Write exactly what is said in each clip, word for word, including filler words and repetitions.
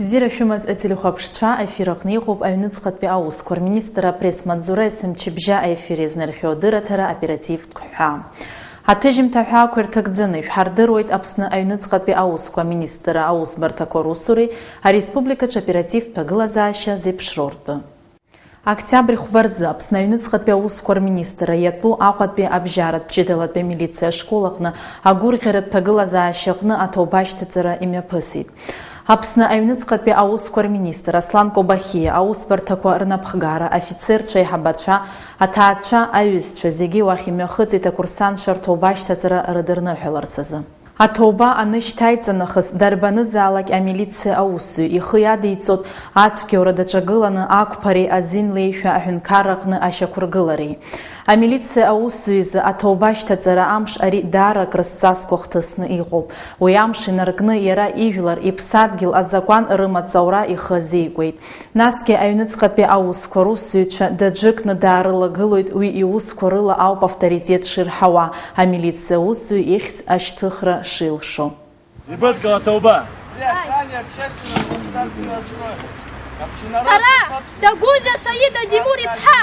Бзиара шәымаз, ателехәаԥшцәа, аефир аҟны иҟоуп аҩныҵҟатәи аусқәа рминистр апресс-маҵзура есымчыбжьа аефир иазнархиоу адырраҭара «Оперативтә ҳәаа». Аҭыжьымҭа ҳәаақәа ирҭагӡаны ишәҳардыруеит Аԥсны аҩныҵҟатәи аусқәа министрра аусбарҭақәа русуреи ареспубликаҿы аоперативтә ҭагылазаашьа зеиԥшроу ртәы. Октиабр хәба рзы Аԥсны аҩныҵҟатәи аусқәа рминистрра иатәу Аҟәатәи абжьаратә ҷыдалатәи амилициа ашкол аҟны агәырӷьаратә ҭагылазаашьаҟны аҭоуба ашьҭаҵара имҩаԥысит. Аԥсны аҩныҵҟатәи аусқәа рминистр Аслан Кобахьиа аусбарҭақәа рнапхгара, афицерцәа, аиҳабацәа, аҭаацәа, аҩызцәа зегьы уахь имҩахыҵит акурсантцәа рҭоуба ашьҭаҵара рыдырныҳәаларц азы. Аҭоуба анышьҭаиҵа нахыс, дарбанызаалак амилициа аусзуҩ ихы иадиҵоит ацәгьоура даҿагыланы ақәԥареи азин леишәа аҳәынҭқарраҟны ашьақәыргылареи. Амилициа аусзуҩ изы аҭоуба ашьҭаҵара амш ари даара акрызҵазкуа хҭысны иҟоуп. Уи амш инаркны иара ижәлар, иԥсадгьыл азакәан рымаҵ аура ихы азеикуеит. Насгьы аҩныҵҟатәи аусқәа русзуҩцәа даӡәыкны даарылагылоит, уи иусқәа рыла ауп авторитет ширҳауа, амилициа усзуҩ ихьӡ ашьҭыхра шилшо. Ибыдкыл аҭоуба! Сара, Дагәызиа Саида Димур-иԥҳа,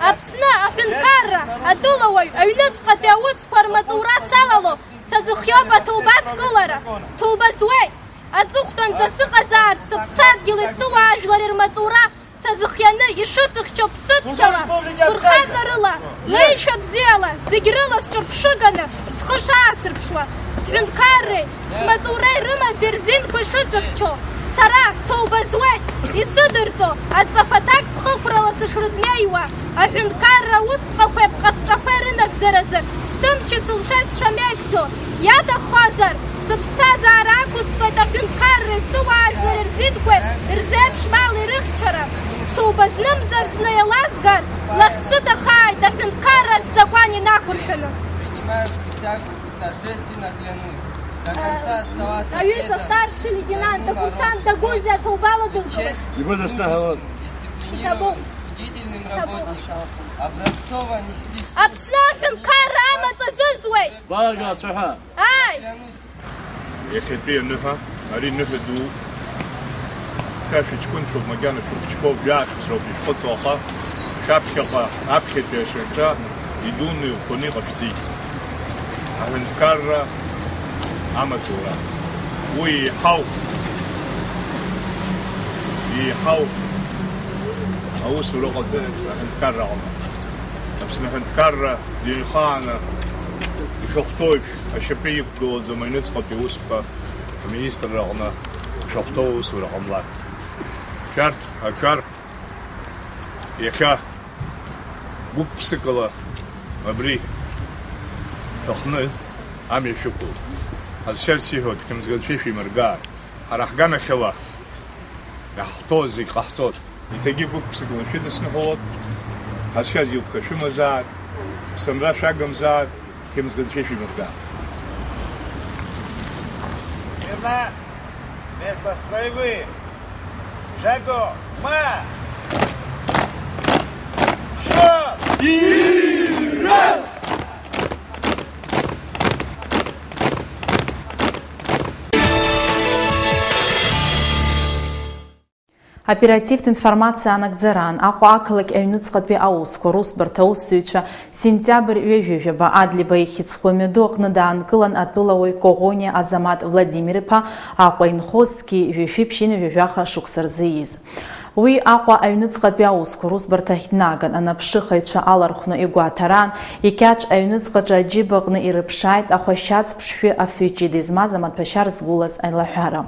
Аԥсны аҳәынҭқарра атәылауаҩ аҩныҵҟатәи аусқәа рмаҵура салало, сазыхиоуп аҭоуба адкылара. Ҭоуба зуеит! Аҵыхәтәанӡа сыҟазаарц, сыԥсадгьыли сыуаажәлари рмаҵура сазыхианы ишысыхьчо ԥсыцқьала, фырхаҵарыла, леишәа бзиала, зегь рыла сҿырԥшыганы схы шаасырԥшуа, сҳәынҭқарреи смаҵуреи рымаӡеи рзинқәа ишысыхьчо, сара, ҭоуба зуеит, исыдырҵо, адҵақәа ҭакԥхықәрала сышрызнеиуа, аҳәынҭқарра аусԥҟақәеи апҟатәҵәақәеи рынагӡаразы сымчи сылшеи сшамеигӡо, иаҭаххозар, сыԥсҭазаара ақәысҵоит аҳәынҭқарреи сыуаажәлари рзинқәеи рзеиԥш мал ирыхьчара. Сҭоуба знымзар зны еилазгар, лахь сыҭахааит аҳәынҭқарратә закәан инақәыршәаны. Принимаю присягу торжественно клянусь до конца оставаться Аҩыза преданным старший лейтенант, своему акурсант народу, Дагәызиа аҭоубала дылҵуеит. Честным, Иҭабуп. Иҭабуп. Бдительным работником, образцово нести службу. Аԥсны аҳәынҭқарра амаҵ азызуеит! Бага ацәаҳәа! Ааи! Клянусь. Иахьатәи аныҳәа, ари ныҳәа дууп. Шәа шәыҷкәынцәоуп, макьана шәыхәыҷқәоуп, жәаа шықәсроуп ишәхыҵуа, аха шәаԥхьаҟа, аԥхьатәи ашьаҿа идуны иӷәӷәаны иҟашәҵеит. Аҳәынҭқарра амаҵура. Уи еиҳау, еиҳау аусура ыҟаӡам аҳәынҭқарра аҟны. Аԥсны аҳәынҭқарра дыҩхааны ишахәҭоу еиԥш, ашьапы иқәгылаӡом аҩныҵҟатәи аусқәа аминистрра аҟны ишахәҭоу аусура ҟамлар. Шәарҭ, ашәар, иахьа гәык-ԥсыкала абри шәыхны амҩа шәықәлт. Ҳазшаз сиҳәоит, хьымӡӷ анцәа ишәимыргааит. Ҳара ҳганахьала иаҳхәҭоу зегь ҟаҳҵоит. Иҭагьы гәык-ԥсыкала шәыдысныҳәалоит. Ҳазшаз илԥха шәымазааит, ԥсынра шәагымзааит, хьымӡӷ анцәа ишәимыргааит. Смирно! Место строевым! Шагом! Марш! Шаг! И раз! Оперативтә информациа анагӡараан, Аҟәа ақалақь аҩныҵҟатәи аусқәа русбарҭа аусзуҩцәа сентиабр ҩажәи жәаба Адлеиба ихьӡ зху амҩаду аҟны даанкылан атәылауаҩ Коӷониа Азамат Владимир-иԥа, Аҟәа инхо зқьи жәшәи ԥшьынҩажәи жәаха шықәса рзы ииз. Уи Аҟәа аҩныҵҟатәи аусқәа русбарҭахь днаган, анаԥшыхаҩцәа алархәны игәаҭараан, икьаҿ аҩныҵҟаҿы аџьыба аҟны ирыԥшааит ахәашьац ԥшшәы афҩы ҷыда измаз амаҭәашьар згәылаз алаҳәара.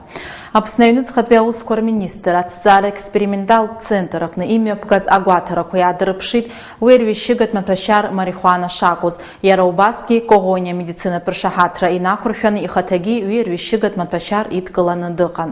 Аԥсны аҩныҵҟатәи аусқәа рминистр аҭҵаара експерименталтә центр аҟны имҩаԥгаз агәаҭарақәа иаадырԥшит уи арҩышьыгатә маҭәашьар марихуана шакәыз, иара убасгьы Коӷониа амедицинатә ршаҳаҭра инақәыршәаны ихаҭагьы уи арҩышьыгатә маҭәашьар идкыланы дыҟан.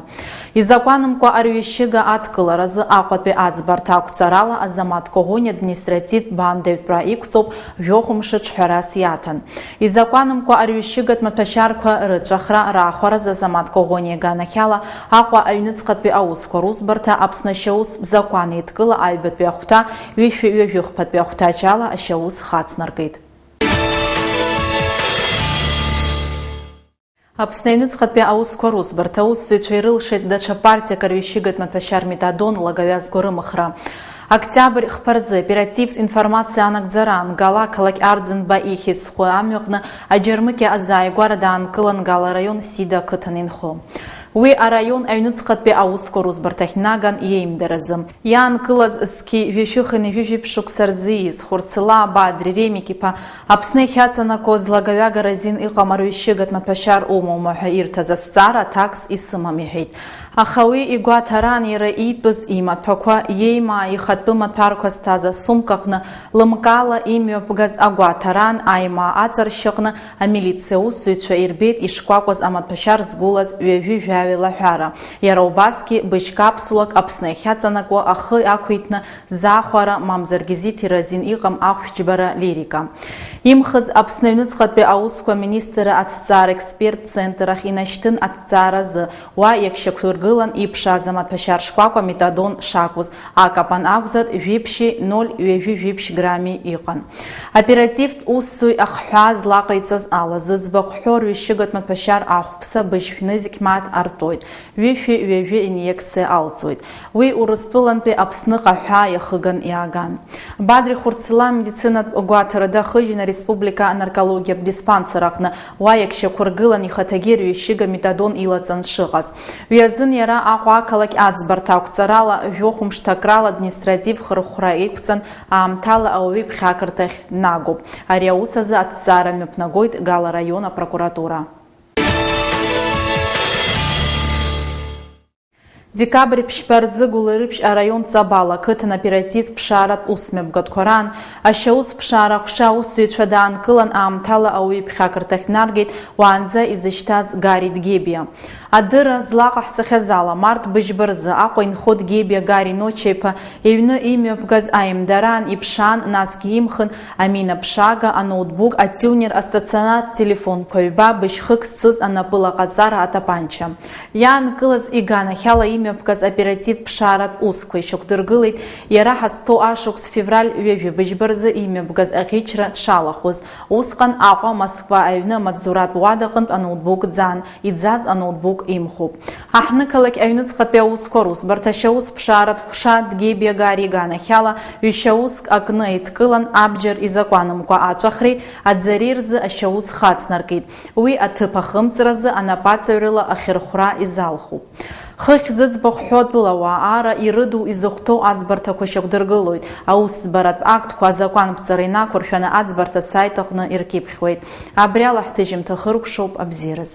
Изакәанымкәа арҩышьыга адкыларазы Аҟәатәи аӡбарҭа ақәҵарала Азамат Коӷониа административтә баандаҩтәра иқәҵоуп, жәохә мшы ҿҳәарас иаҭан. Изакәанымкәа арҩышьыгатә маҭәашьарқәа рыҵәахра раахәаразы Азамат Коӷониа иганахьала Аҟәа аҩныҵҟатәи аусқәа русбарҭа Аԥсны ашьаус закәан еидкыла аҩбатәи ахәҭа, ҩышәи ҩажәи хԥатәи ахәҭаҷ ала ашьаус хацнаркит. Аԥсны аҩныҵҟатәи аусқәа русбарҭа аусзуҩцәа ирылшеит даҽа партиак арҩышьыгатә маҭәашьар метадон лагаҩазго рымхра. Октиабр хԥа рзы оперативтә информациа анагӡара аангала ақалақь Арӡынба ихьӡ зху амҩаҟны аџьармыкьа азааигәара даанкылан Гала араион Сида ақыҭан инхо. Уи араион аҩныҵҟатәи аусқәа русбарҭахь днаган иеимдаразы. Иаанкылаз зқьи жәшәи хынҩажәи жәиԥшь шықәса рзы ииз Хәырцела Бадри Ремик-иԥа Аԥсны иахьаҵанакуа злагаҩагара азин иҟам арҩышьыгатә маҭәашьар умоума ҳәа ирҭаз азҵаара аҭакс исымам иҳәеит. Аха уи игәаҭаран иара иитәыз имаҭәақәа, иеимаа ихатәы маҭәарқәа зҭаз асумка аҟны лымкаала имҩаԥгаз агәаҭаран аимаа аҵаршьаҟны амилициа аусзуҩцәа ирбеит ишкәакәаз амаҭәашьар згәылаз ҩажәи жәаҩа лаҳәара. Иара убасгьы быжь капсулак Аԥсны иахьаҵанакуа ахы ақәиҭны заахәара, мамзаргьы зиҭира азин иҟам ахәшәџьбара лирика. Имхыз Аԥсны аҩныҵҟатәи аусқәа министрра аҭҵаара експерттә центр ахь инашьҭын аҭҵааразы, уа иагьшьақәдыргылан иԥшааз амаҭәашьар шкәакәа метадон шакәыз, акапан акәзар, жәиԥшьи ноль ҩажәи жәиԥшь грамми иҟан. Оперативтә усзуҩ ахҳәаа злаҟаиҵаз ала, зыӡбахә ҳәо рҩышьыгатә маҭәашьар ахәԥса быжь шәнызқь мааҭ артоит. Ҩышәи ҩажәи инъекциа алҵуеит. Уи Урыстәылантәи Аԥсныҟа ҳәаа иахыган иааган. Бадри Хәырцела амедицинатә гәаҭара дахыжьын ареспублика анаркологиатә диспансер аҟны, уа иагьшьақәыргылан ихаҭагьы рҩышьыга метадон илаҵан дшыҟаз. Уи азын иара Аҟәа ақалақь аӡбарҭа ақәҵарала жәохә мшҭакрала административ хырхәра еиқәҵан, аамҭала ауаҩы иԥхьакырҭахь днагоуп. Ари аус азы аҭҵаара мҩаԥнагоит Гала араион апрокуратура. Декабрь ԥшьба рзы Гәылрыԥшь араион Ҵабал ақыҭан оперативтә ԥшааратә усмҩаԥгатәқәа раан ашьаус ԥшаара аҟәша аусзуҩцәа даанкылан, аамҭала ауаҩы иԥхьакырҭахь днаргеит уаанӡа изышьҭаз Гари Дгебиа. Адырра злаҟаҳҵахьаз ала, март быжьба рзы Аҟәа инхо Дгебиа Гари Ноча-иԥа иҩны имҩаԥгаз аимдараан иԥшаан, насгьы имхын аминаԥшаага, аноутбук, атиунер, астационартә телефонқәа ҩба, быжьхык зцыз анапылаҟаҵара, атапанча. Иаанкылаз иганахьала имҩаԥгаз оперативтә ԥшааратә усқәа ишьақәдыргылеит, иара ҳазҭоу ашықәс февраль ҩажәи быжьба рзы имҩаԥгаз аӷьычра дшалахәыз. Усҟан Аҟәа Москва аҩны амаҵзуратә уадаҟынтә аноутбук ӡан, иӡаз аноутбук имхуп. Аҳҭнықалақь аҩныҵҟатәи аусқәа русбарҭа ашьаус ԥшааратә ҟәша Дгебиа Гари иганахьала ҩ-шьауск акны еидкылан, абџьар изакәанымкәа аҵәахреи аӡареи рзы ашьаус хацнаркит. Уи аҭыԥ ахымҵразы анапаҵаҩрала ахьырхәра изалхуп. Хыхь зыӡбахә ҳәо атәылауаа ара ирыду изыхәҭоу аӡбарҭақәа шьақәдыргылоит. Аусӡбаратә актқәа азакәанԥҵара инақәыршәаны аӡбарҭа асаит аҟны иркьыԥхьуеит. Абри ала ҳҭыжьымҭа хыркәшоуп абзиараз.